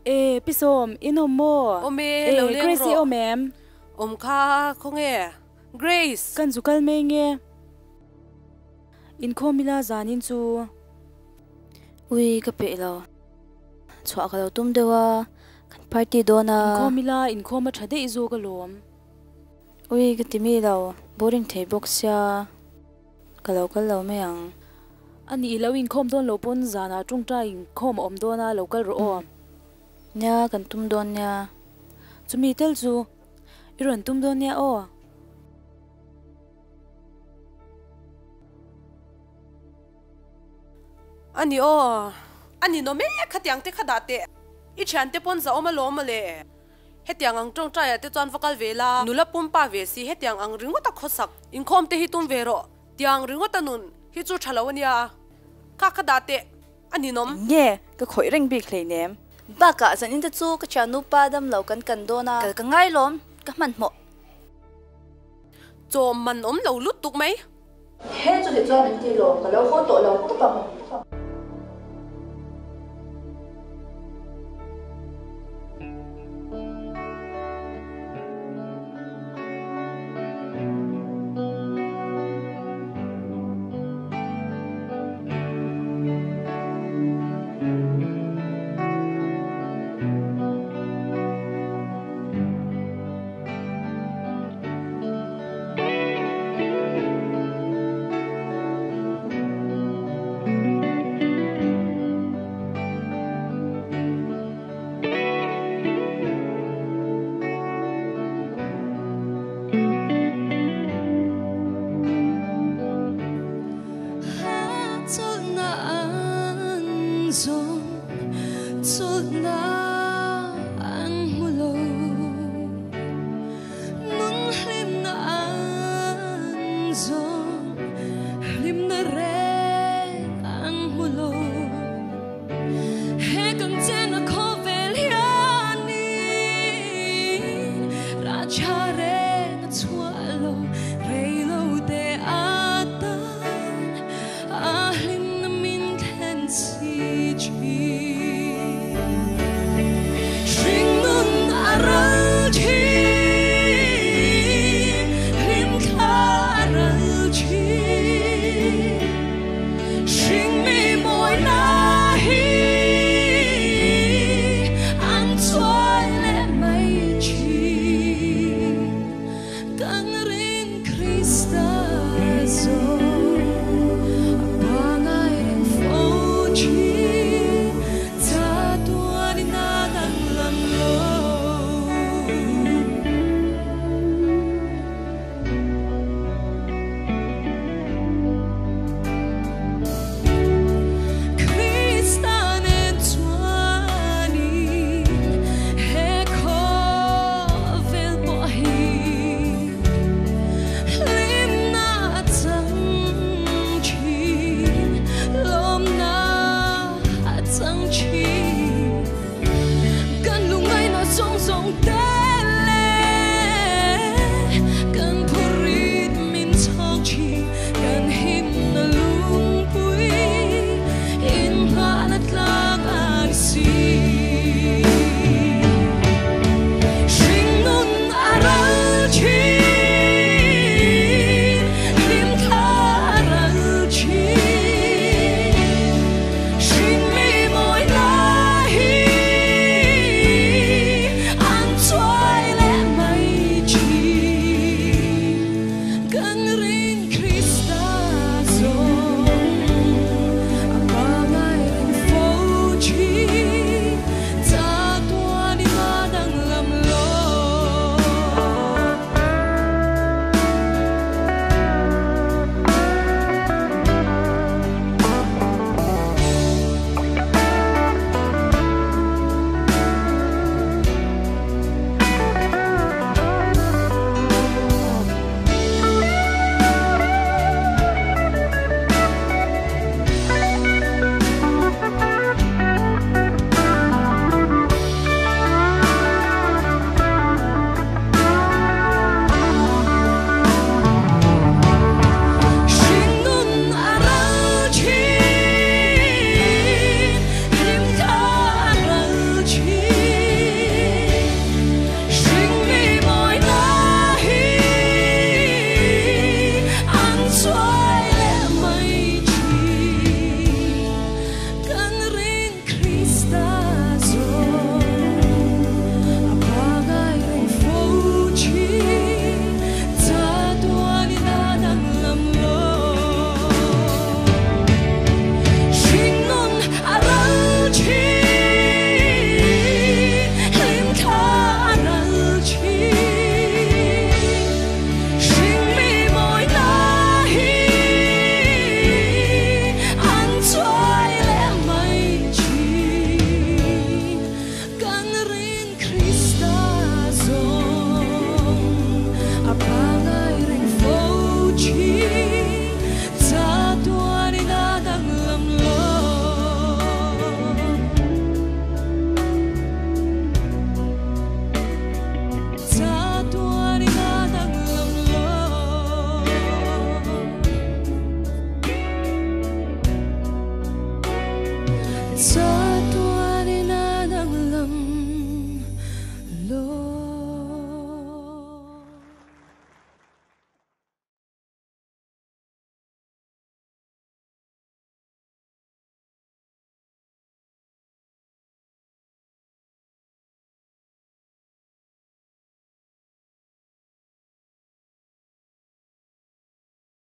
E, Pi Sawm, in awm maw? Awm e, lo leng rawh. Grace i awm em? Awm kha, khawnge? Grace! Kan zu kal mai nge? Inkhawm ila zanin chu. Ui, ka peih lo. Chhuah ka lo tum deuh a, kan party dawn a. Inkhawm ila, inkhawm a tha daih zawk alawm. Ui, ka ti mi lo, boring thei bawk sia, ka lo kal lo mai ang. A nih lo, inkhawm dawn lo pawn zanah tawngtai inkhawm a awm dawn a, lo kal rawh aw. Nia, kan tum dawn nia. Chumi tel chu i rawn tum dawn nia aw. A ni aw, a ni nawm e, khatiang te kha dah teh. I thiante pawn zahawm alawm mawle. Hetiang ang tawngtaiah te chuan va kal ve la, nula pumpa ve si hetiang ang ringawt a khawsak. Inkhawm te hi tum ve rawh, tiang ringawt a nun hi chu tha lo a nia. Kha kha dah teh, a ninawm. Nge, ka khawih reng bik hleinem. Bakah zanin te chu ka thiannupa dam lo kan kan dawn a. Kal ka ngai lawm, ka hmanhmawh. Chaw man awm lo lutuk mai. He chu ti chuan an ti lo, ka lo haw tawh lo tawp ang. chuan.